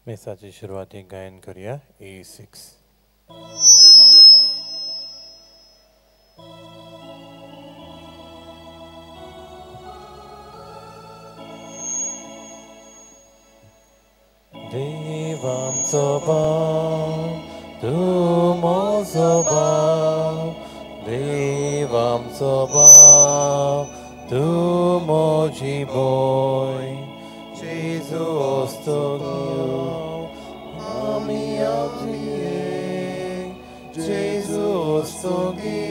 मेसाची सुरवातीक गायन करूया A6. देवांचो बाप तूं म्हजो बाप, देवांचो बाप तूं म्हजी भोय, जेजू ओस्तोगियो आमी आपली, जेजू ओस्तोगी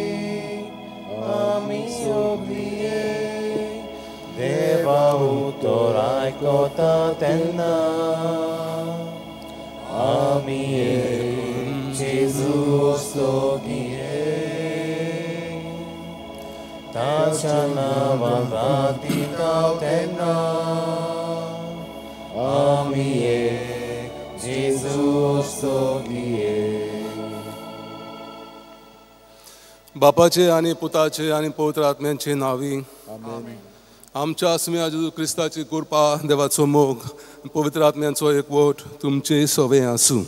आमी सोगली, देवा उतर आयकता तेन्ना आमी जेजू ओस्तोगिये, ताच्या नांवान प्रार्थीता तेन्ना आमी जेजू ओस्तोगिये. बापाचे आनी पुताचे आनी पवित्र आत्म्यांचे नांवी आमच्या आसम्या जेजू क्रिस्ताची कृपा, देवाचो मोग, पवित्र आत्म्यांचो एकवट तुमचे सवे आसूं.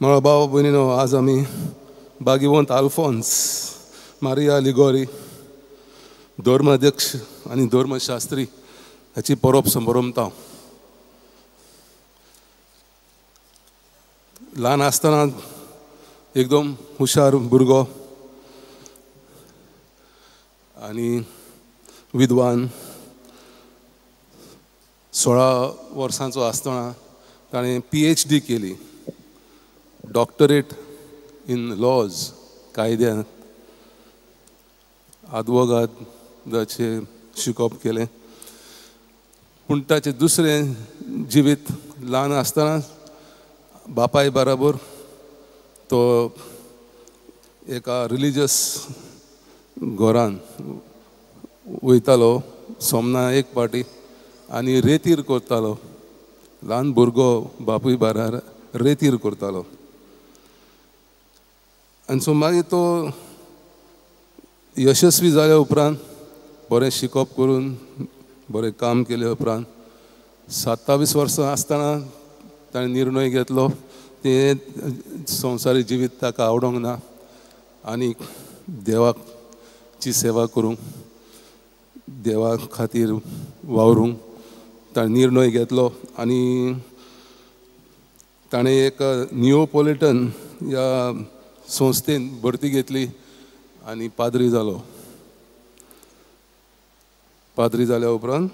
म्हळो भाव भयणीनो, आज आमी भाग्यवंत आल्फोन्स मारिया लिगोरी धर्माध्यक्ष आनी धर्मशास्त्री हाची परब संभ्रमता. ल्हान आसतना एकदम हुशार भुरगो आनी विद्वान. 16 वर्सांचो आसतना ताणें PhD केली, डॉक्टरेट इन लॉज, कायद्यान आदवोगादाचें शिकप केलें. पूण ताचें दुसरें जिवीत ल्हान आसतना बापाय बराबर तो एका रिलिजियस घरान वयतालो, सोमना एक पाटी, आनी रेतीर करतालो. ल्हान भुरगो बापूय बारार रेतीर करतालो. आनी सो मागीर तो यशस्वी जाल्या उपरांत बरें शिकप करून बरें काम केले उपरांत 27 वर्सां आसतना ताणें निर्णय घेतलो तें संवसारी जिवीत ताका आवडोंक ना आनी देवाची सेवा करूंक, देवा खातीर वावरूंक ताणें निर्णय घेतलो. आनी ताणें एक नियोपोलिटन ह्या संस्थेन भरती घेतली आनी पाद्री जालो. पाद्री जाल्या उपरांत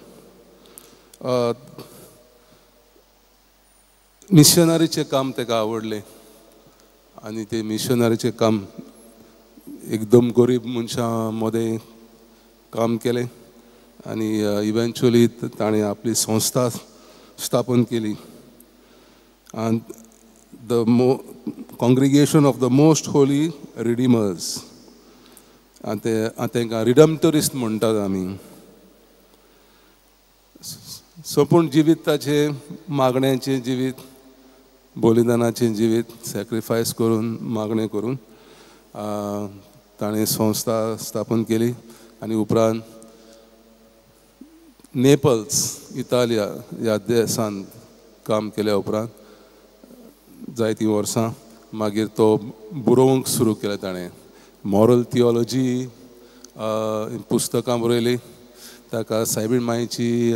मिशनरीचें काम ताका आवडलें आनी तें मिशनरीचें काम एकदम गरीब मनशां मदें काम केलें आनी इवेंच्युअली ताणें आपली संस्था स्थापन केली. आनी the congregation of the most holy redeemers, आनी ते तांकां रिडम्टरिस्ट म्हणटात आमी. संपूर्ण जिवीत ताचें मागण्याचें जिवीत, बलिदानाचें जिवीत सॅक्रिफायस करून, मागणें करून ताणें संस्था स्थापन केली. आनी उपरांत नेपल्स इतालिया ह्या देशांत काम केल्या उपरांत जायतीं वर्सां मागीर तो बरोवंक सुरू केलें ताणें. मॉरल थियोलॉजी पुस्तकां बरयलीं. ताका सायबीण मायची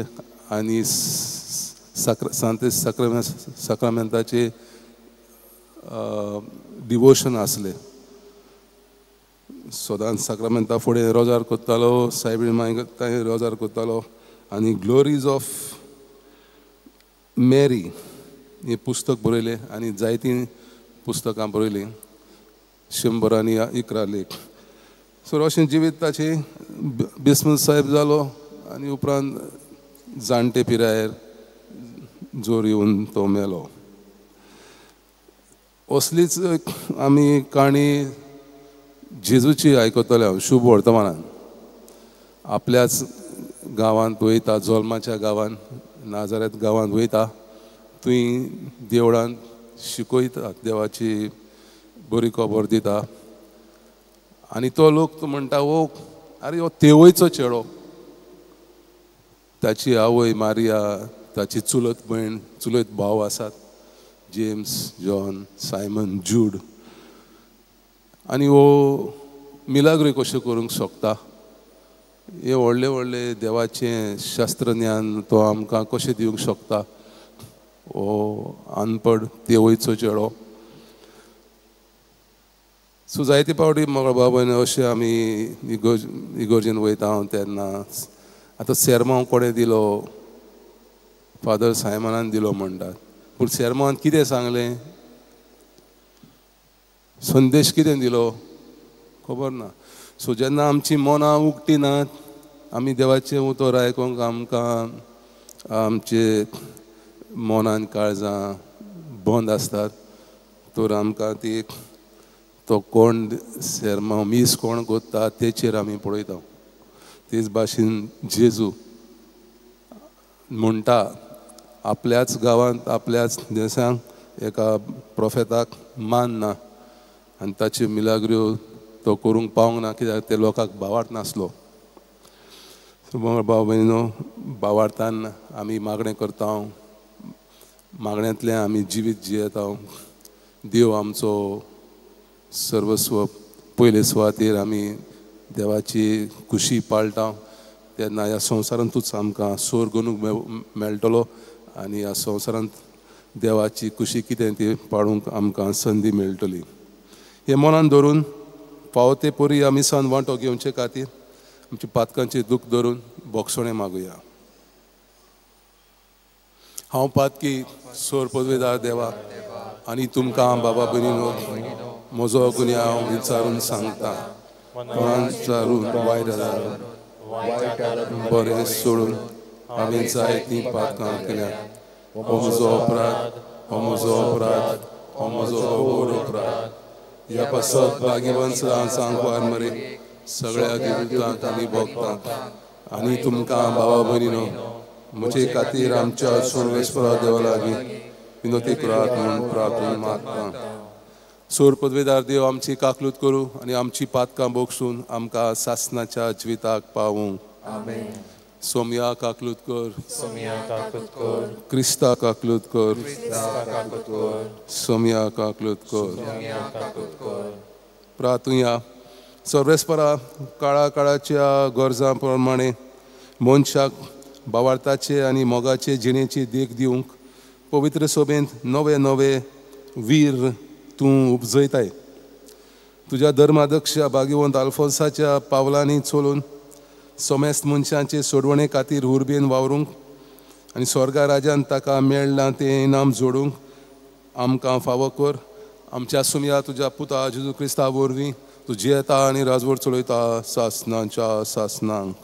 आनी सांते साक्रामेंताचे डिवोशन आसलें. सदांच साक्रामेंता फुडें रोजार करतालो, सायबीण माय रोजार करतालो. आनी ग्लोरीज ऑफ मॅरी हें पुस्तक बरयलें आनी जायतीं पुस्तकां बरयलीं, 111 लेख. सो अशें जिवीत ताचें. बिस्मल साहेब जालो आनी उपरांत जाणटे पिरायेर जोर येवन तो मेलो. असलीच आमी काणी जेजूची आयकतले हांव शुभ वर्तमानान. आपल्याच गांवांत वयता, जोल्माच्या गांवांत, नाजारेत गांवांत वयता, थंय देवळांत शिकयता, देवाची बरी खबर दिता. आनी तो लोक म्हणटा, हो आरे हो तेवयचो चेडो. ताची आवय मारिया ताची चुलत भयण, चुलत भाव आसात, जेम्स, जॉन, सायमन, जूड. आनी हो मिलाग्री कश्यो करूंक शकता, हे व्हडले व्हडले देवाचें शास्त्रज्ञान तो आमकां कशें दिवंक शकता, हो अनपड देवयचो चेडो. सो जायते पावटी म्हाका बाबान अशें आमी इगर्जेन वयता हांव तेन्ना आतां सेरमांव कोणें दिलो, फादर सायमनान दिलो म्हणटात, पूण सेरमांवान कितें सांगलें, संदेश कितें दिलो खबर ना. सो जेन्ना आमची मनां उगटी नात, आमी देवाचें उतर आयकूंक आमकां आमचे मनान काळजां बंद आसतात, तर आमकां ती तो कोण सेरमांव मीस कोण कोत्ता तेचेर आमी पळयता. तेच भाशेन जेजू म्हणटा आपल्याच गांवांत आपल्याच देशांत एका प्रोफेताक मान ना आनी ताच्यो मिलाग्र्यो तो करूंक पावंक ना, कित्याक ते लोकांक भावार्थ नासलो. भाव भयणीनो, भावार्थान आमी मागणें करता, मागण्यांतल्यान आमी जिवीत जियेता. देव आमचो सर्वस्व, पयले सुवातेर आमी देवाची खुशी पाळटा तेन्ना ह्या संवसारांतूच आमकां सोर्ग मेळटलो आनी ह्या संवसारांत देवाची खुशी कितें ती पाळूंक आमकां संदी मेळटली. हें मनान धरून फावो ते परी ह्या मिसान वांटो घेवचे खातीर आमच्या पातकांचे दूख धरून बोगसणें मागुया. हांव पातकी सोर पदवेदार देवा आनी तुमकां बाबा भयणीनो म्हजो गुन्यांव विचारून सांगता, कोणाक विचारून वायट बरें सोडून हांवें जायतीं पातकां केल्यात. हो म्हजो अपराध, हो म्हजो अपराध, हो म्हजो व्हड अपराध. ह्या पासत भाग्यवंत सांगपार मरे सगळ्या देवतांक आनी भक्तांक आनी तुमकां बाबा भयणीनो म्हजे खातीर आमच्या सर्वेस्परा देवा लागीं विनोती करात म्हूण प्रार्थना मागता. सोर पदवेदार देव आमची काकलूत करूं आनी आमची पातकां बोगसून आमकां सासनाच्या जिविताक पावूं. सोमया काकलूत कर, क्रिस्ता काकलूत कर, सोमया काकलूत कर. प्रार्थुया. सर्वेस्परा काळा काळाच्या गरजां प्रमाणे मनशाक भावार्थाचे आनी मोगाचे जिणेची देख दिवंक पवित्र सभेंत नवे नवे वीर तूं उपजयताय. तुज्या धर्माध्यक्ष भाग्यवंत आल्फोन्साच्या पावलांनी चलून समेस्त मनशांचे सोडवणे खातीर उर्बेन वावरूंक आनी स्वर्गा राजान ताका मेळ्ळां तें इनाम जोडूंक आमकां फावो कर. आमच्या सुमया तुज्या पुता जेजू क्रिस्ता वरवीं तूं जियेता आनी राजवट चलयता सासनाच्या सासनांक.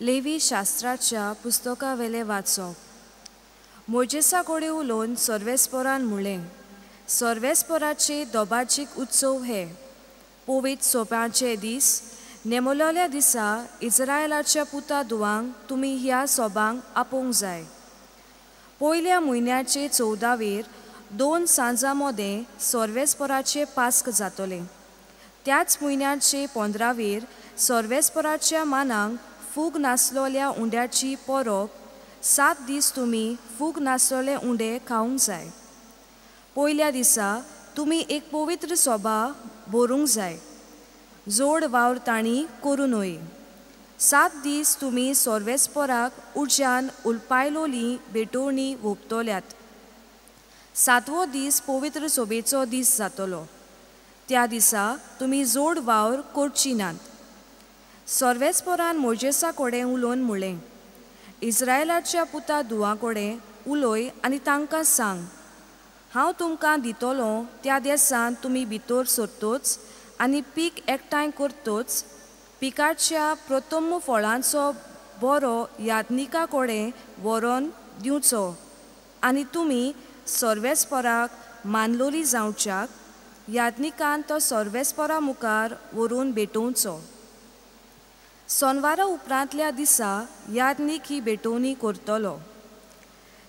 लेवी शास्त्राच्या पुस्तकावेले वाचप. मोजेसा कडेन उलोवन सर्वेस्परान म्हणलें, सर्वेस्पराचे दोबाजीक उत्सव हे पवित्र सोप्याचे दीस नेमलोल्या दिसा इस्रायलाच्या पुता दुवांक तुमी ह्या सोबांक आपोवंक जाय. पयल्या म्हयन्याचे 14वेर 2 सांजां मदें सर्वेस्पराचे पास्क जातलें. त्याच म्हयन्याचे 15वेर सर्वेस्पराच्या मानांक फूग नासलोल्या उंड्याची परब. 7 दीस तुमी फूग नासलोले उंडे खावंक जाय. पयल्या दिसा तुमी एक पवित्र सोबा भरूंक जाय. जोड वावर तांणी करूं न्हय. 7 दीस तुमी सर्वेस्पराक उज्यान उलपायलोली भेटवणी वोपतल्यात. 7वो दीस पवित्र सोबेचो दीस जातलो. त्या दिसा तुमी जोड वावर करची नात. सर्वेस्परान मोजेसा कडेन उलोवन म्हणलें, इस्रायलाच्या पुता दुवां कडेन उलय आनी तांकां सांग, हांव तुमकां दितलो त्या देसांत तुमी भितर सरतोच आनी पीक एकठांय करतोच पिकाच्या प्रथम फळांचो बरो याज्ञिका कडेन व्हरोन दिवचो आनी तुमी सर्वेस्पराक मानलोली जावच्याक याज्ञिकान तो सर्वेस्परा मुखार व्हरून भेटोवचो. सोनवारा उपरांतल्या दिसा याज्ञीक ही भेटवणी करतलो.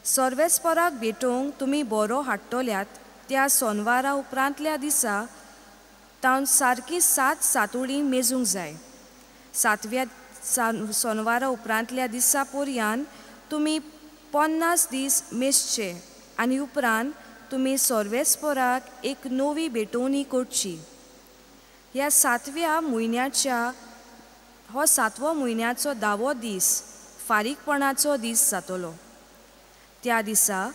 सर्वेस्पराक भेटोवंक तुमी बरो हाडटल्यात त्या सोनवारा उपरांतल्या दिसा तावन सारकी 7 सातोळी मेजूंक जाय. सातव्या सोनवारा उपरांतल्या दिसा पर्यंत तुमी 50 दीस मेजचे आनी उपरांत तुमी सर्वेस्पराक एक नवी भेटवणी करची. ह्या सातव्या म्हयन्याच्या हो सातवो म्हयन्याचो 10वो दीस फारीकपणाचो दीस जातलो. त्या दिसा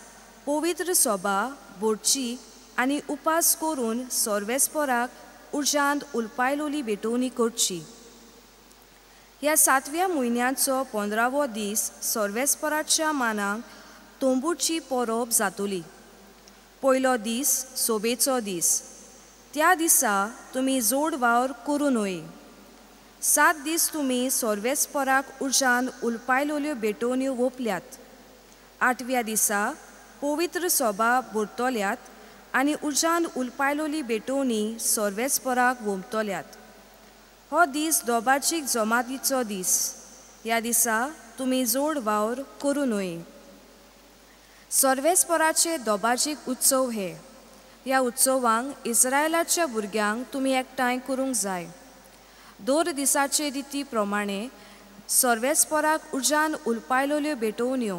पवित्र सभा भरची आनी उपास करून सर्वेस्पराक उर्जांत उलपायलोली भेटवणी करची. ह्या सातव्या म्हयन्याचो 15वो दीस सर्वेस्पराच्या मानाक तंबूची परब जातली. पयलो दीस सोबेचो दीस. त्या दिसा तुमी जोड वावर करूं न्हय. 7 दीस तुमी सर्वेस्पराक उर्जान उलपायलोल्यो भेटवण्यो वोपल्यात. 8व्या दिसा पवित्र सभा भरतल्यात आनी उर्जान उलपायलोली भेटवणी सर्वेस्पराक वोंपतल्यात. हो दीस दोबाचीक जमातीचो दीस. ह्या दिसा तुमी जोड वावर करूं न्हय. सर्वेस्पराचे दोबाजीक उत्सव हे. ह्या उत्सवांक इस्रायलाच्या भुरग्यांक तुमी एकठांय करूंक जाय. दर दिसाचे रिती प्रमाणे सर्वेस्पराक उर्जान उलपायलोल्यो भेटवण्यो,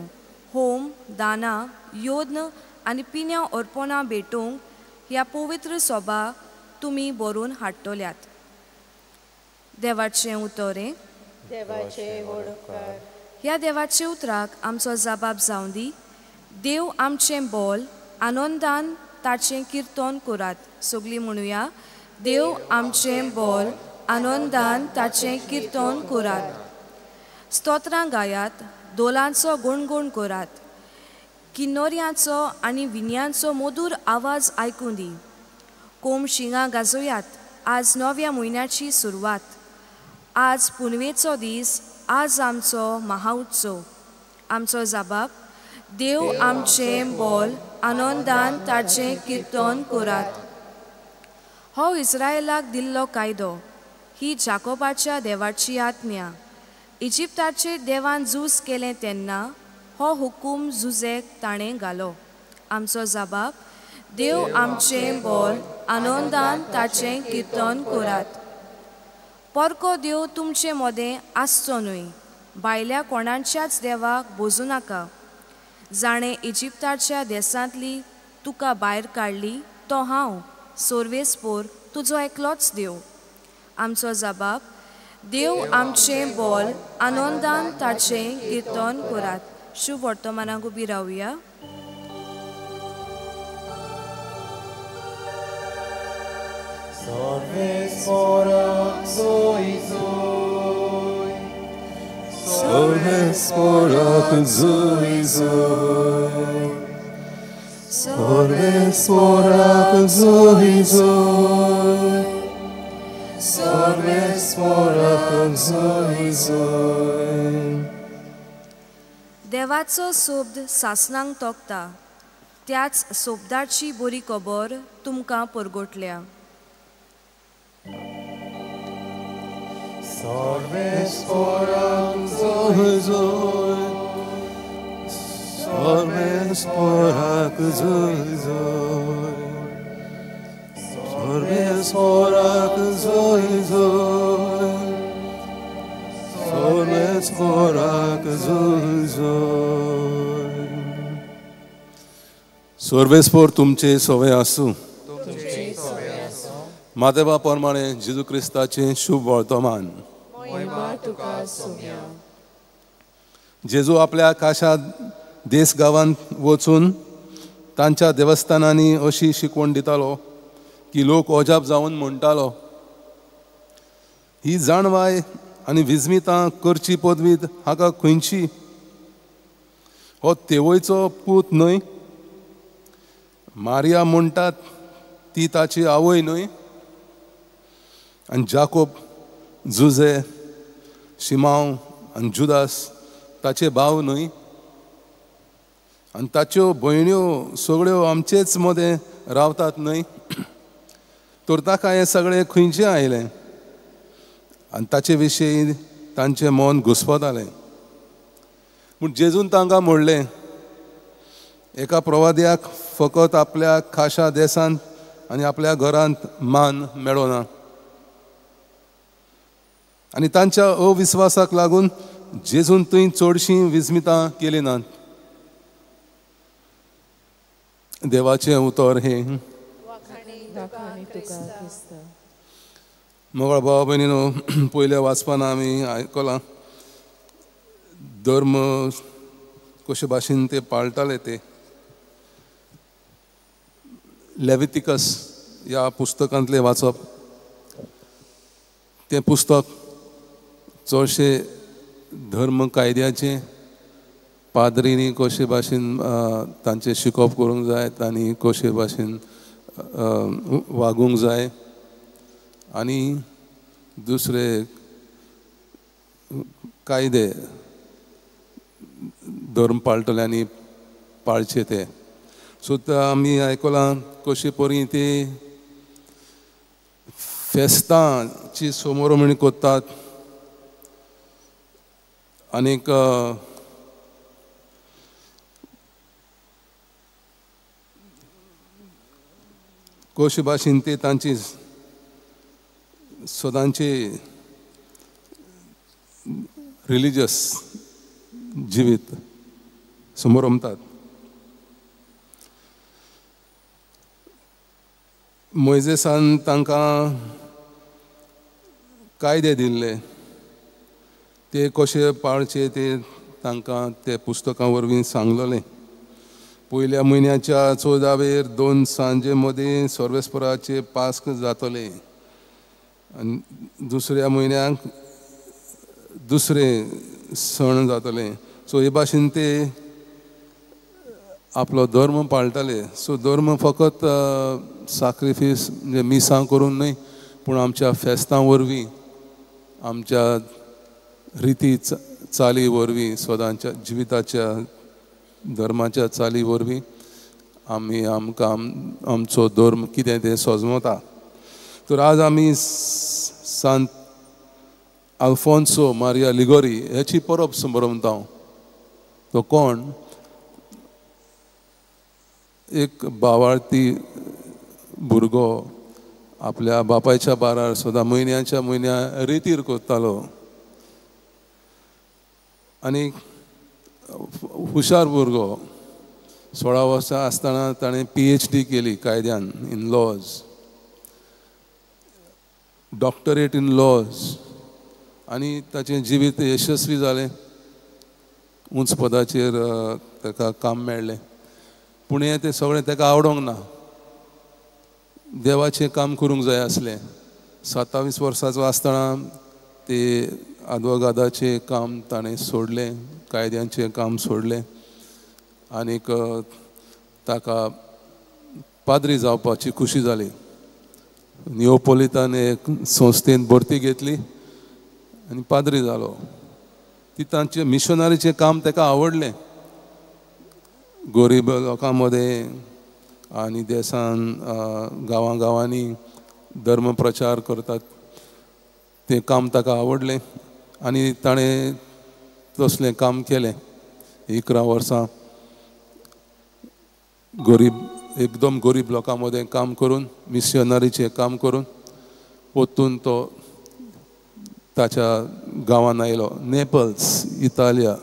होम, दानां, योद्न आनी पिन्या अर्पणां भेटोवंक ह्या पवित्र सभा तुमी बरोवन हाडटल्यात. देवाचें उतरें. ह्या देवाचे उतराक आमचो जबाब जावं दी. देव आमचें बोल, आनंदान ताचें किर्तन करात. सगळीं म्हणुया, देव आमचें बोल, आनंदान ताचें किर्तन करात. स्तोत्रां गायात, दोलांचो गुणगुण करात. किन्नोऱ्यांचो आनी विन्यांचो मधूर आवाज आयकूं दी. कोम शिंगां गाजोयात. आज नव्या म्हयन्याची सुरवात. आज पुनवेचो दीस. आज आमचो महाउत्सव. आमचो जबाब, देव आमचें बोल, आनंदान ताचें किर्तन करात. हो इस्रायलाक दिल्लो कायदो. ही जाकोबाच्या देवाची आज्ञा. इजिप्ताचेर देवान झूज केलें तेन्ना हो हुकूम झुजेक ताणें घालो. आमचो जबाब, देव आमचें बोल, आनंदान ताचें किर्तन करात. परको देव तुमचे मदें आसचो न्हय. भायल्या कोणाच्याच देवाक बोजूं नाका. जाणें इजिप्ताच्या देसांतली तुका भायर काडली तो हांव सर्वेस्पोर तुजो एकलोच देव. आमचो जबाब, देव आमचें बोल, आनंदान ताचें किर्तन करात. शुभ वर्तमानाक उबी रावया. सर्वेस्पराक जोय जोय, सर्वेस्पराक जोय जोय, सर्वेस्पराक जोय जोय. देवाचो शब्द सासणांक तोखता. त्याच शब्दाची बरी खबर तुमकां परगटल्या. सर्वेस्पराक जोय जोय, सर्वेस्पराक जोय जोय, सर्वेस्पराक जोय जोय, सर्वेस्पराक जोय जोय. सर्वेस्पर तुमचे सवे आसूं. मादेवा प्रमाणे जेजू क्रिस्ताचें शुभ वर्तमान. जेजू आपल्या काशा देस गांवांत वचून तांच्या देवस्थानांनी अशी शिकवण दितालो की लोक अजाप जावन म्हणटालो, ही जाणवाय आनी विस्मितां करची पदवी हाका खंयची? हो तेवयचो पूत न्हय? मारिया म्हणटात ती ताची आवय न्हय? आनी जाकोब, जुजे, शिमांव आनी जुदास ताचे भाव न्हय? आनी ताच्यो भयण्यो सगळ्यो आमचेच मदें रावतात न्हय? तर ताका हें सगळें खंयचें आयलें? आनी ताचे विशीं तांचें मन घुस्पतालें. पूण जेजून तांकां म्हणलें, एका प्रवाद्याक फकत आपल्या खाशा देशांत आनी आपल्या घरांत मान मेळना. आनी तांच्या अविस्वासाक लागून जेजून थंय चडशीं विस्मितां केली नात. देवाचें उतर हें. मोगाळ भाव भयणीनो, पयल्या वाचपान आमी आयकलां धर्म कशे भाशेन ते पाळटाले ते लेवितिकस ह्या पुस्तकांतलें वाचप. तें पुस्तक चडशें धर्म कायद्याचें, पाद्रींनी कशे भाशेन तांचें शिकोवप करूंक जाय आनी कशे भाशेन वागूंक जाय आनी दुसरे कायदे धर्म पाळटल्यांनी पाळचे ते. सो आमी आयकलां कशे परी ते फेस्तांची समोरमणी करतात आनीक कशे भाशेन ते तांची सदांची रिलिजियस जिवीत समोरमतात. मोयजेसान तांकां कायदे दिल्ले, ते कशे पाळचे ते तांकां ते पुस्तकां वरवीं सांगलेलें. पयल्या म्हयन्याच्या 14वेर 2 सांजे मदीं सर्वेस्पराचे पास्क जातलें आनी दुसऱ्या म्हयन्याक दुसरें सण जातलें. सो हे भाशेन ते आपलो धर्म पाळटाले. सो धर्म फकत साक्रिफीस म्हणजे मिसां करून न्हय, पूण आमच्या फेस्तां वरवीं, आमच्या रिती चाली वरवीं, सदांच्या जिविताच्या धर्माच्या चाली वरवीं आमी आमकां आमचो धर्म कितें तें सजमता. तर आज आमी सांत आल्फोन्सो मारिया लिगोरी हेची परब समरमता. तो कोण? एक बावाळती भुरगो आपल्या बापायच्या बारार सदां म्हयन्याच्या म्हयन्या रेतीर करतालो आनी हुशार भुरगो. 16 वर्सां आसतना ताणें PhD केली कायद्यान, in laws, doctorate in laws, आनी ताचें जिवीत यशस्वी जालें. उंच पदाचेर ताका काम मेळ्ळें. पूण हें तें सगळें ताका आवडोंक ना. देवाचें काम करूंक जाय आसलें. 27 वर्सांचो आसतना ते आदवोगादाचें काम ताणें सोडलें, कायद्यांचें काम सोडलें आनीक ताका पाद्री जावपाची खुशी जाली. निओपोलितान एक संस्थेन भरती घेतली आनी पाद्री जालो. ती तांचें मिशनरीचें काम ताका आवडलें. गरीब लोकां मदें आनी देसान गांवां गांवांनी धर्म प्रचार करतात तें काम ताका आवडलें आनी ताणें तसलें काम केलें. 11 वर्सां गरीब, एकदम गरीब लोकां मदें काम करून, मिशनरीचें काम करून परतून तो ताच्या गांवांत आयलो, नेपल्स, इतालिया.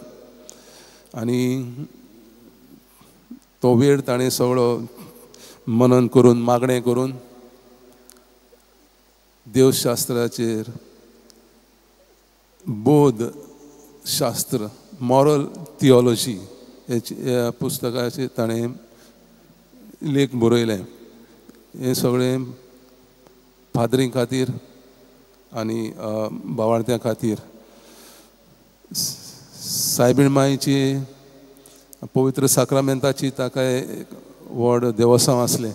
आनी तो वेळ ताणें सगळो मनन करून, मागणें करून देवशास्त्राचेर, बोध शास्त्र, मॉरल थियोलॉजी ह्या पुस्तकाचेर ताणें लेख बरयलें. हें सगळें पाद्रीं खातीर आनी बावाळत्यां खातीर. सायबीण मायची पवित्र साक्रामेंताची ताका व्हड देवसांव आसलें.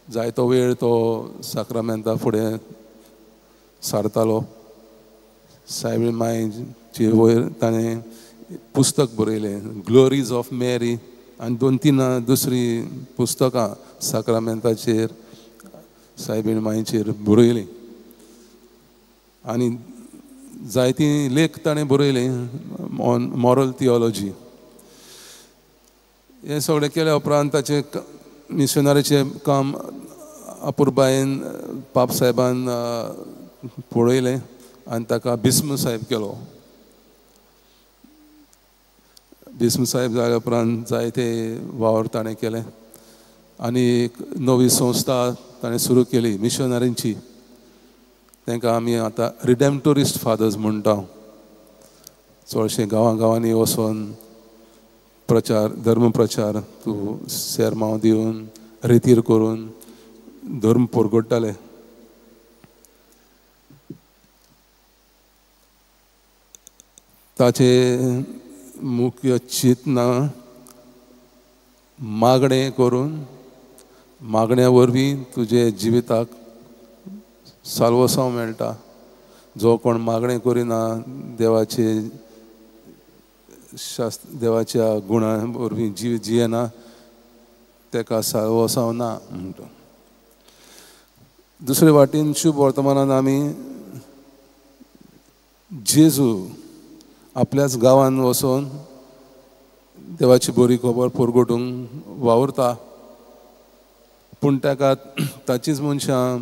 जायतो वेळ तो साक्रामेंता फुडें सारतालो. सायबीण मायचे वयर ताणें पुस्तक बरयलें, ग्लोरीज ऑफ मॅरी, आनी 2-3 दुसरीं पुस्तकां साक्रामेंताचेर, सायबीण मायचेर बरयलीं. आनी जायतीं लेख ताणें बरयले ऑन मॉरल थियोलॉजी. हें सगळें केल्या उपरांत ताचें मिशनरीचें काम अपुरबायेन पाप साहेबान पळयलें आनी ताका भीस्म साहेब केलो. भीस्म साहेब जाल्या उपरांत जायते वावर ताणें केले आनी एक नवी संस्था ताणें सुरू केली मिशनरींची. तांकां आमी आतां रिडेम्टोरिस्ट फादर्स म्हणटा. चडशे गांवां गांवांनी वचोन प्रचार, धर्म प्रचार, तूं सेरमांव दिवन रेतीर करून धर्म परगट्टाले. ताचे मुख्य चिंतना मागणें करून मागण्या वरवीं तुजे जिविताक साल्वसांव मेळटा. जो कोण मागणें करिना देवाचे शास्त्र देवाच्या गुणा वरवीं जीव जियेना ताका साल्वसांव ना म्हणटा. दुसरे वाटेन शुभ वर्तमानान आमी जेजू आपल्याच गांवान वचून देवाची बरी खबर परगटूंक वावुरता, पूण ताका ताचीच मनशां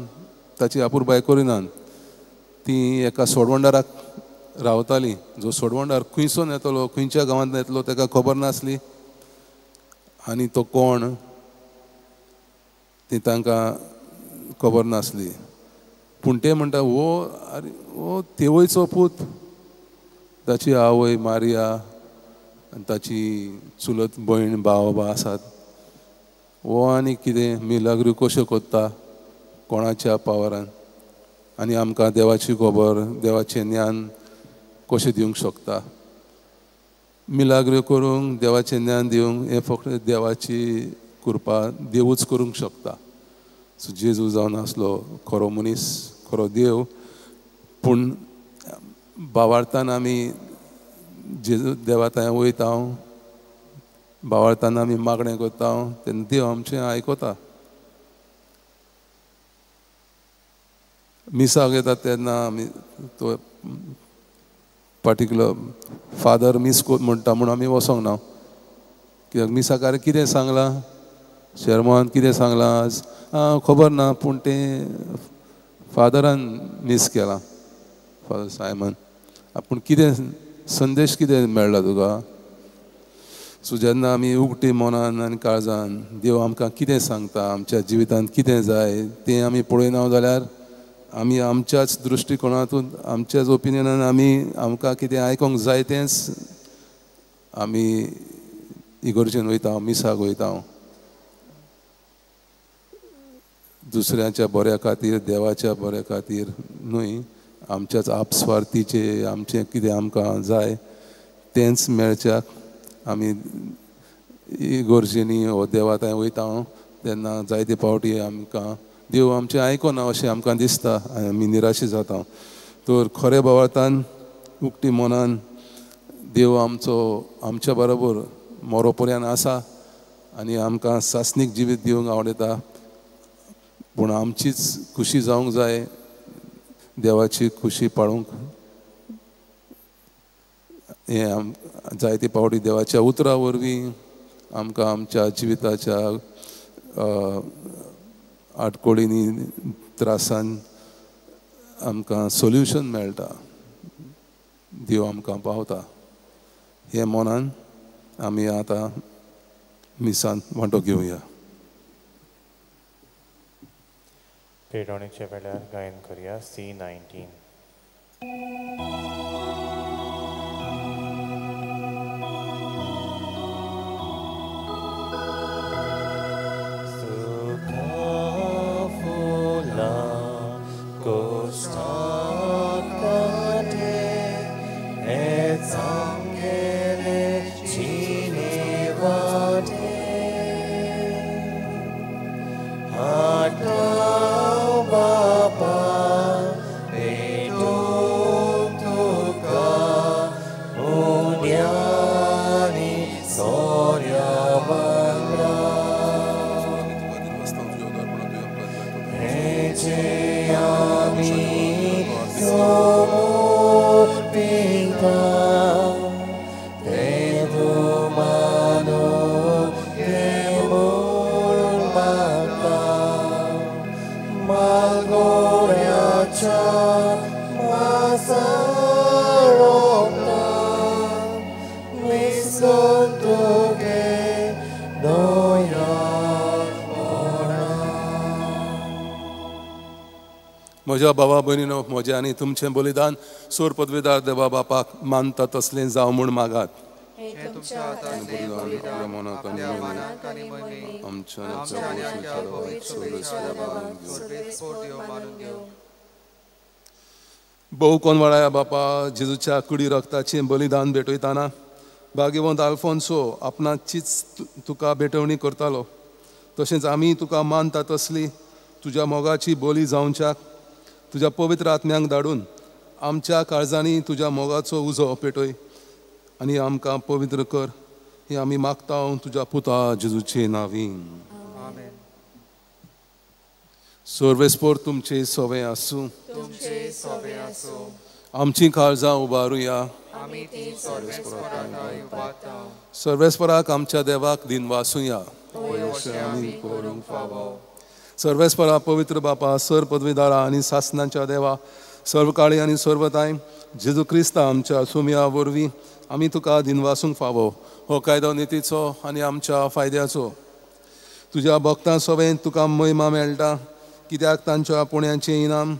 ताची अपुरबाय करिनात. ती एका सोडवंडाराक रावताली. जो सोडवंडार खंयसून येतलो, खंयच्या गांवांत येतलो ताका खबर नासली आनी तो कोण ती तांकां खबर नासली. पूण ते म्हणटा हो आरे हो तेवयचो पूत, ताची आवय मारिया आनी ताची चुलत भयण भाव आसात, हो आनी कितें मिलाग्री कश्यो कोत्ता कोणाच्या पावरान आनी आमकां देवाची खबर देवाचें ज्ञान कशें दिवंक शकता. मिलाग्री करूंक देवाचें ज्ञान दिवंक हें फक्त देवाची कृपा, देवूच करूंक शकता. सो जेजू जावन आसलो खरो मनीस, खरो देव, पूण बावार्थान आमी जेजू देवा थंय वयता, बावार्थान आमी मागणें करता तेन्ना देव आमचें आयकता. मिसाक येता तेन्ना आमी तो पार्टिकुलर फादर मीस म्हणटा म्हूण आमी वचोंक ना, कित्याक मिसाकार कितें सांगलां, शेरमान कितें सांगलां आज खबर ना, पूण तें फादरान मीस केलां, फादर सायमन. पूण कितें संदेश कितें मेळ्ळा तुका? सो जेन्ना आमी उगटी मनान आनी काळजान देव आमकां कितें सांगता, आमच्या जिवितांत कितें जाय तें आमी पळयना जाल्यार आमी आमच्याच दृश्टिकोणातून आमच्याच ओपिनियनान आमी आमकां कितें आयकोंक जाय तेंच आमी इगर्जेन वयता, मिसाक वयता. दुसऱ्यांच्या बऱ्या खातीर, देवाच्या बऱ्या खातीर न्हय, आमच्याच आपस्वार्थीचे आमचें कितें आमकां जाय तेंच मेळच्याक आमी इगर्जेनी वो देवा थंय वयता तेन्ना जायते फावटी आमकां देव आमचें आयकना अशें आमकां दिसता आनी आमी निराशी जाता. तर खरें भावार्थान उक्ती मनान देव आमचो आमच्या बरोबर मोरो पर्यंत आसा आनी आमकां सासणीक जिवीत दिवंक आवडटा, पूण आमचीच खुशी जावंक जाय, देवाची खुशी पाळूंक. हें जायते फावटी देवाच्या उतरा वरवीं आमकां आमच्या जिविताच्या आडकोळींनी त्रासान आमकां सोल्युशन मेळटा, देव आमकां पावता. हे मनान आमी आतां मिसान वांटो घेवया. प्रेरणेच्या वेळार गायन करूया C19. Te ami, दोळ्यांत पडा. म्हज्या भावा भयणीनो, म्हजें आनी तुमचें बलिदान सोर पदवीदार देवा बापाक मानता तसलें जावं म्हूण मागात. भोव कोनवाळ्या बापा, जेजूच्या कुडी रक्ताचें बलिदान भेटयतना भाग्यवंत आल्फोन्सो आपणाचीच तुका भेटवणी करतालो, तशेंच आमी तुका मानता तसली तुज्या मोगाची बोली जावच्याक तुज्या पवित्र आत्म्यांक धाडून आमच्या काळजांनी तुज्या मोगाचो उजो पेटय आनी आमकां पवित्र कर, ही आमी मागता तुज्या पुता जेजूचे नांवी. सर्वेस्पोर तुमचे सोवे आसूं. आमची काळजां उबारुया. सर्वेस्पराक आमच्या देवाक दिनवासुया. आमी करूंक फावो. सर्वेस्परा पवित्र बापा, सर पदवीदारा आनी सासनाच्या देवा, सर्वकाळी आनी सर्वताय जेजू क्रिस्ता आमच्या सुमया वरवीं आमी तुका दिनवासूंक फावो. हो कायदो नितीचो आनी आमच्या फायद्याचो. तुज्या भक्तां सोबेन तुका महिमा मेळटा, कित्याक तांच्या पुण्याचें इनाम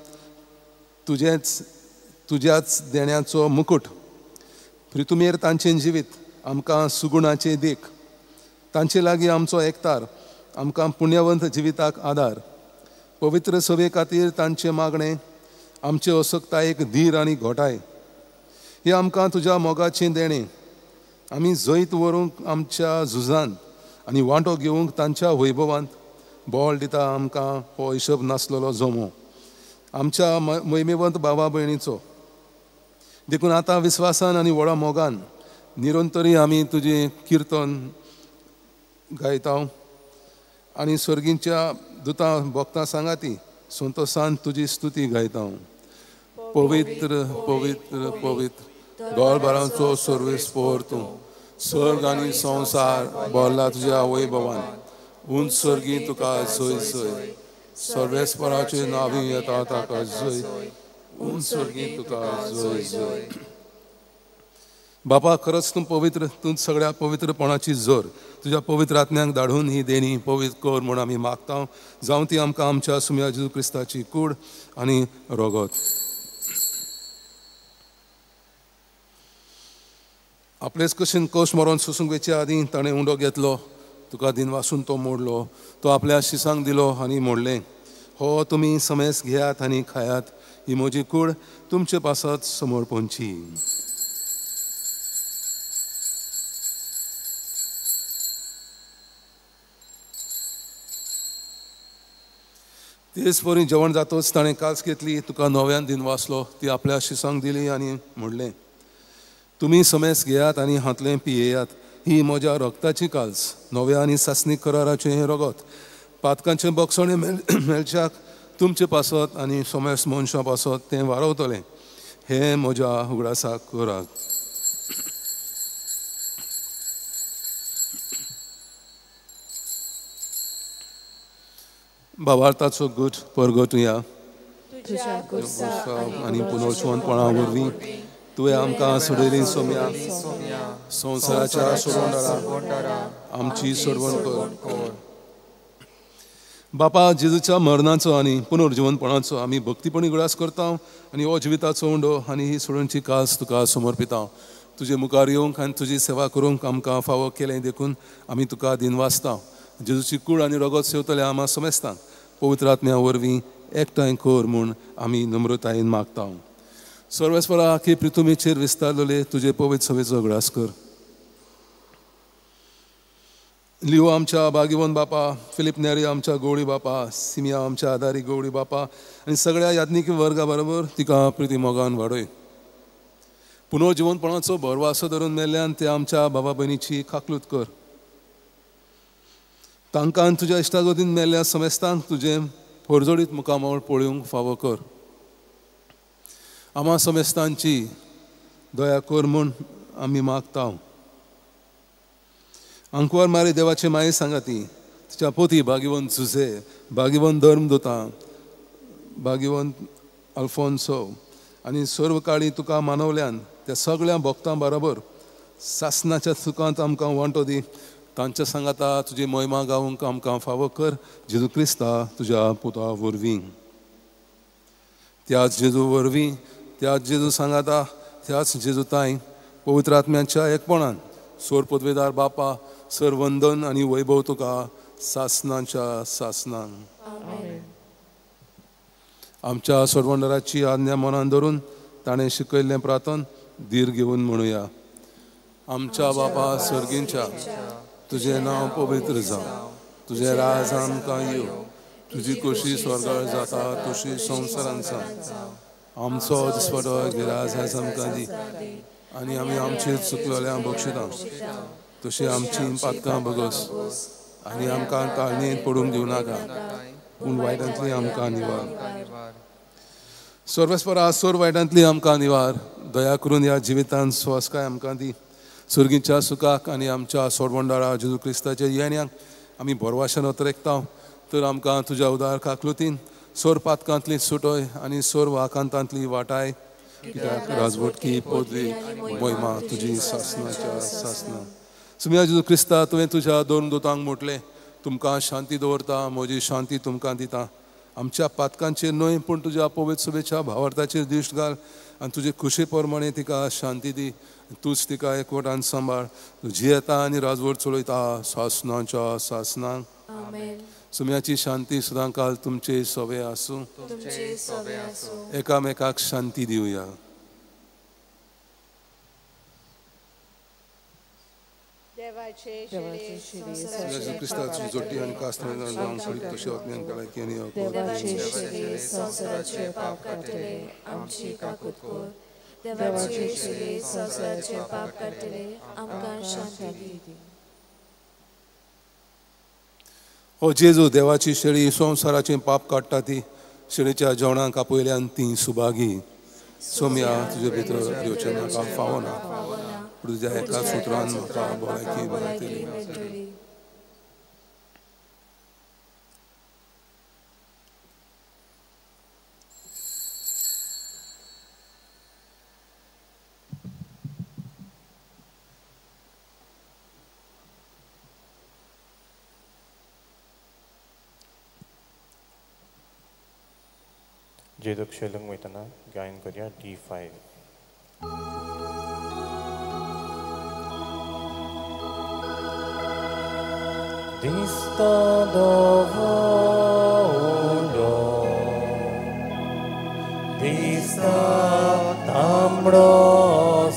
तुजेच तुज्याच देण्याचो मुकूट. प्रितुमेर तांचें जिवीत आमकां सुगुणाचें देख, तांचे लागीं आमचो एकतार, आमकां पुण्यवंत जिविताक आदार. पवित्र सभे खातीर तांचें मागणें आमचे असक्तायेक धीर आनी घोटाय. हें आमकां तुज्या मोगाचें देणें. आमी जैत व्हरूंक आमच्या झुजांत आनी वांटो घेवंक तांच्या वैभवांत बळ दिता आमकां हो हिशोब नासलेलो जमो आमच्या महिमेवंत भावा भयणीचो. देखून आतां विस्वासान आनी व्हडा मोगान निरंतरी आमी तुजें किर्तन गायता आनी सर्गींच्या दुतां भक्तां सांगाती संतोसान तुजी स्तुती गायता. पवित्र पवित्र पवित्र दोळबारांचो सर्वेस्पोर तूं, स्वर्ग आनी संवसार भरला तुज्या वैभवान. उंच सर्गी तुका जय जय, सर्वेस्पराचे नांवी येता ताका जय, उंच सर्गी तुका जय जय. बापा, खरंच तूं पवित्र, तूं सगळ्या पवित्रपणाची जोर. तुज्या पवित्र आत्म्यांक धाडून ही देणी पवित्र कर म्हूण आमी मागता. जावं ती आमकां आमच्या सुम्या जेजू क्रिस्ताची कूड आनी रोगत. आपलेच कशेन कोश मरोन सोसूंक वेचे आदीं ताणें उंडो घेतलो, तुका दिनवासून तो मोडलो, तो आपल्या शिसांक दिलो आनी मोडलें, हो तुमी समेस घेयात आनी खायात, ही म्हजी कूड तुमचे पासत समोर पोंची. तेच परी जेवण जातच ताणें कास घेतली, तुका नव्यान दिनवासलो, ती आपल्या शिसांक दिली आनी म्हणलें, तुमी समेस घेयात आनी हांतलें पियेयात, ही म्हज्या रक्ताची काल्स, नव्या आनी सासणी कराराचें हें रगत, पातकांचें बक्षणें मेळच्याक तुमचे पासत आनी समेस मनशां पासत तें वारवतलें. हें म्हज्या उगडासाक करात. भावार्थाचो गूट परगटुया. आनी पुनर्जिवनपणा वरवीं तुवें आमकां सोडयली सोम्या, संवसाराच्या सोडवणदारा आमची सोडवण कर. बापा, जेजूच्या मरणाचो आनी पुनर्जिवनपणाचो आमी भक्तीपणी उगडास करता आनी हो जिविताचो उंडो आनी ही सोडवणची कास तुका समर्पिता. तुजे मुखार येवंक आनी तुजी सेवा करूंक आमकां फावो केलें देखून आमी तुका दिनवासता. जेजूची कूड आनी रगत सेवतले आमा समेस्तांक पवित्र आत्म्या वरवीं एकठांय कर म्हूण आमी नम्रतायेन मागता. सर्वेस्परा, आखी पृथ्वीचेर विस्तारलेले तुजे पवित्र सभेचो उगडास कर. लिओ आमच्या भाग्यवंत बापा, फिलीप नेरी आमच्या गवळी बापा, सिमिया आमच्या आदारी गवळी बापा आनी सगळ्या याज्ञिक वर्गा बरोबर तिका प्रिती मोगान वाडय. पुनर्जिवनपणाचो भरवासो धरून मेल्ल्यान ते आमच्या बाबा भयणीची काकलूत कर. तांकां तुज्या इश्टागतीन मेल्ल्या समेस्तांक तुजें परजोडीत मुखामळ पळोवंक फावो कर. आमा समेस्तांची दया कर म्हूण आमी मागता. आंकवार मारी देवाचे माये सांगाती तिच्या पोती भाग्यवंत जुझे, भाग्यवंत धर्मदुतां, भाग्यवंत अल्फोन्सो आनी सर्व काळी तुका मानवल्यान त्या सगळ्या भक्तां बरोबर सासनाच्या सुखांत आमकां वांटो दी. तांच्या सांगाता तुजी मोहिमा गावंक आमकां फावो कर जेजू क्रिस्ता तुज्या पुता वरवीं. त्याच जेजू वरवीं, त्याच जेजू सांगाता, त्याच जेजू ताई पवित्र आत्म्यांच्या एकपणान सोर पदवेदार बापा सर वंदन आनी वैभव तुका सासनाच्या सासनान. आमच्या सोडवंडराची आज्ञा मनान धरून ताणें शिकयल्लें प्रार्थन धीर घेवन म्हणुया. आमच्या बापा सर्गींच्या, तुजें नांव पवित्र जावं, तुजें राज आमकां येवं, तुजी खोशी स्वर्गार जाता तशी संवसारान जावं. आमचो दिसवडो गिराज आयज आमकां दी आनी आमी आमची चुकलेल्या बक्षिता तशी आमची पातकां बगस आनी आमकां ताळणेंत पडूंक दिवं नाका, पूण वायटांतली आमकां निवार. सर्वेस्परा सोर वायटांतली आमकां निवार. दया करून ह्या जिवितान स्वासकाय आमकां दी. सुर्गीच्या सुखाक आनी आमच्या सोडवंडारा जेजू क्रिस्ताच्या येण्याक आमी भरवाशान अतरेकता. तर आमकां तुज्या उदार काकलुतीन सोर पातकांतली सुटय आनी सोर वाकांतांतली वाटाय. कित्याक राजवटकी पदवी मोहिमा तुजी सासनाच्या सासना. सुमिया जेजू क्रिस्ता, तुवें तुज्या दोन दुतांक म्हटलें, तुमकां शांती दवरता, म्हजी शांती तुमकां दिता. आमच्या पातकांचेर न्हय पूण तुज्या पवित्र सभेच्या भावार्थाचेर दिश्ट घाल आनी तुजे खुशे प्रमाणे तिका शांती दी. तूंच तिका एकवटान सांबाळ. तूं जियेता आनी राजवट चलयता सासनाच्या सासनाक. सुम्याची शांती सदां काल तुमचे सोबे आसूं. एकामेकाक शांती दिवया. क्रिस्ताची जोटी आनी कास्तां तशी आत्म्यान भलायकी आनी हो जेजू देवाची शेळी संवसाराचें पाप काडटा ती शेळीच्या जेवणाक आपयल्यान ती सुभागी. सोम्या तुजे भितर येवचें म्हाका फावना, पूण तुज्या एका सुत्रान म्हाका भलायकी मेळटली. जेजूक शेलूंक वयतना गायन करया D5. दिसता दवो उंडो, दिसता तांबडो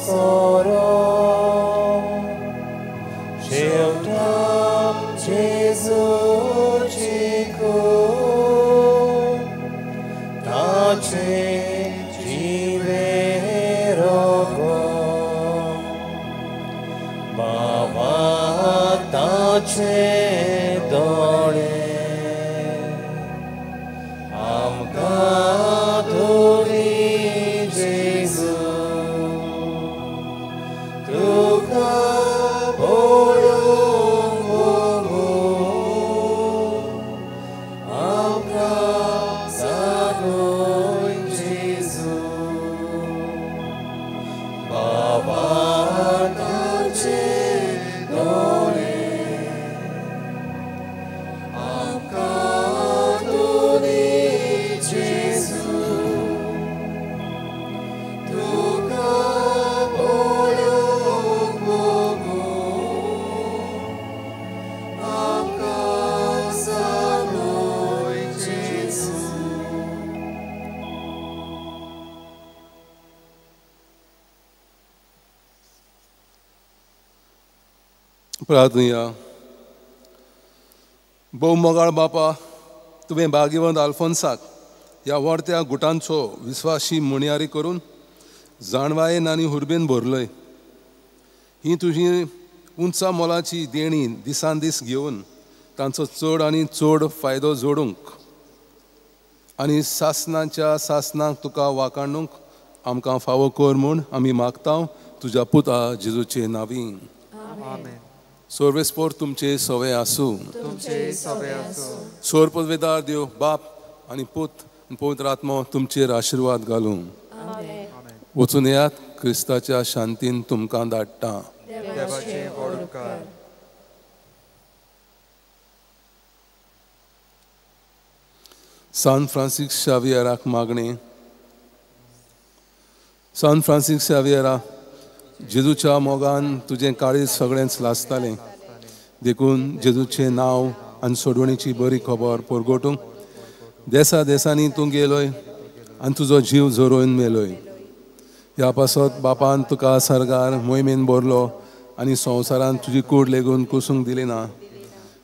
सोरो, शेवटाक जेजूची कूड, ताचे जिवे रगत, बाबा ताचे दोळे, आमकां धुरी जेजू, तुका पळोवंक मोगू, आमकां जागय जेजू, बाबा ताचे दोळे, आमकां धुरी जेजू, तुका पळोवंक मोगू, आमकां जागय जेजू. प्रार्थनया. भोव मोगाळ बापा, तुवें भाग्यवंत आल्फोन्साक ह्या वाडत्या गुटांचो विस्वासी म्हणयारी करून जाणवायेन आनी हुर्बेन भरलय. ही तुजी उंचा मोलाची देणी दिसान दीस घेवन तांचो चड आनी चड फायदो जोडूंक आनी सासनाच्या सासनाक तुका वाकाणूंक आमकां फावो कर म्हूण आमी मागता तुज्या पुता जेजूचे नांवी. सर्वेस्पोर तुमचे सवे आसूं. सोर पदवेदार देव बाप आनी पूत आनी पवित्र आत्मो तुमचेर आशिर्वाद घालूं. वचून येयात, क्रिस्ताच्या शांतीन तुमकां धाडटा. देवाचे व्हड उपकार. सान फ्रांसीस शावियराक मागणी. सान फ्रांसीस शावियरा, जेजूच्या मोगान तुजें काळीज सगळेंच लासतालें, देखून जेजूचें नांव आनी सोडवणीची बरी खबर परगटूंक देसा देसांनी तूं गेलोय आनी तुजो जीव झरोवन मेलोय. ह्या पासत बापान तुका सर्गार मोहिमेन भरलो आनी संवसारान तुजी कूड लेगून कुसूंक दिली ना.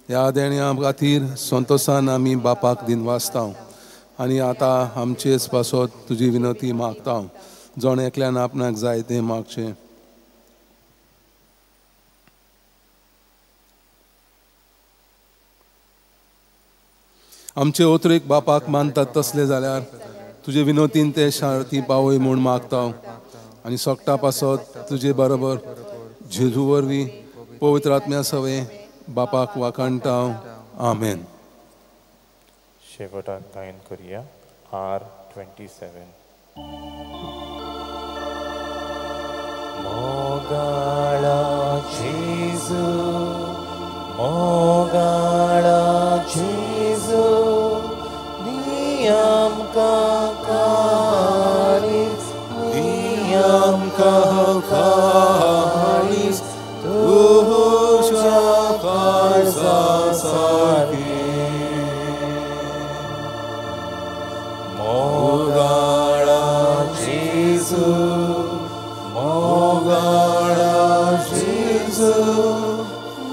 ह्या देण्या खातीर संतोसान आमी बापाक दिनवासता आनी आतां आमचेच पासत तुजी विनती मागता. जण एकल्यान आपणाक जाय तें मागचें. आमचे ओतरेक बापाक मानतात तसले जाल्यार तुजे विनोतीन ते शांती पावय म्हूण मागता आनी सोगटा पासत तुजे बरोबर जेजू वरवीं पवित्र आत्म्या सवें बापाक वाखाणटा. आमेन. शेवटाक गायन करुया R27. मोगाळा जेजू, मोगाळा जेजू, नियमकां काळीज, नियमकां काळीज तुज्या काळजा सारकें. मोगाळा जेजू, मोगाळा जेजू,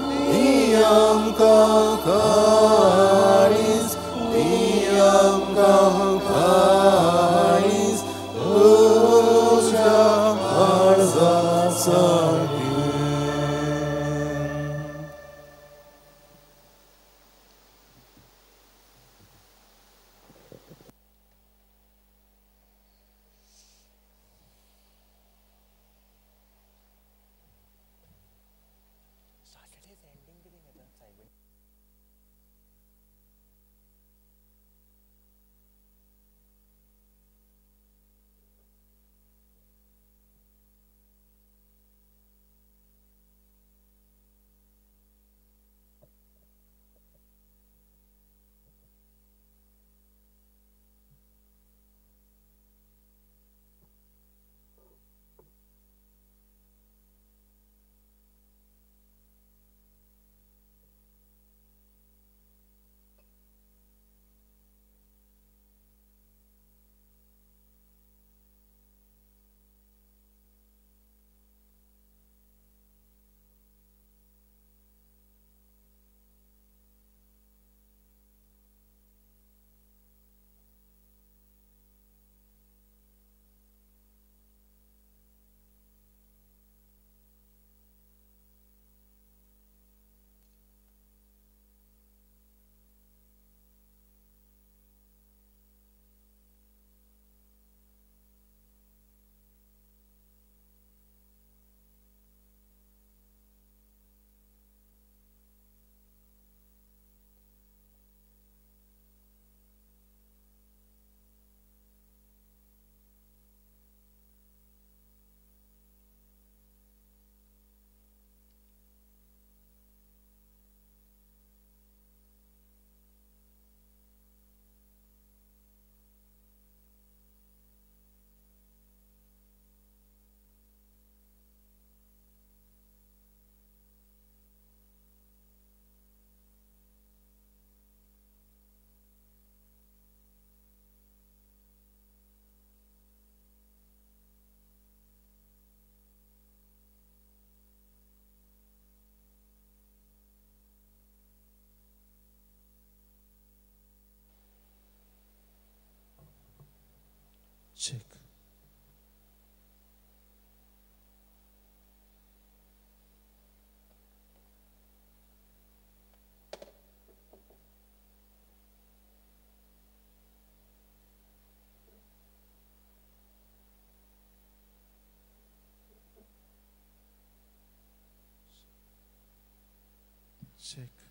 नियमकां काळीज, नियमकां काळीज तुज्या काळजा सारकें. Check. Check.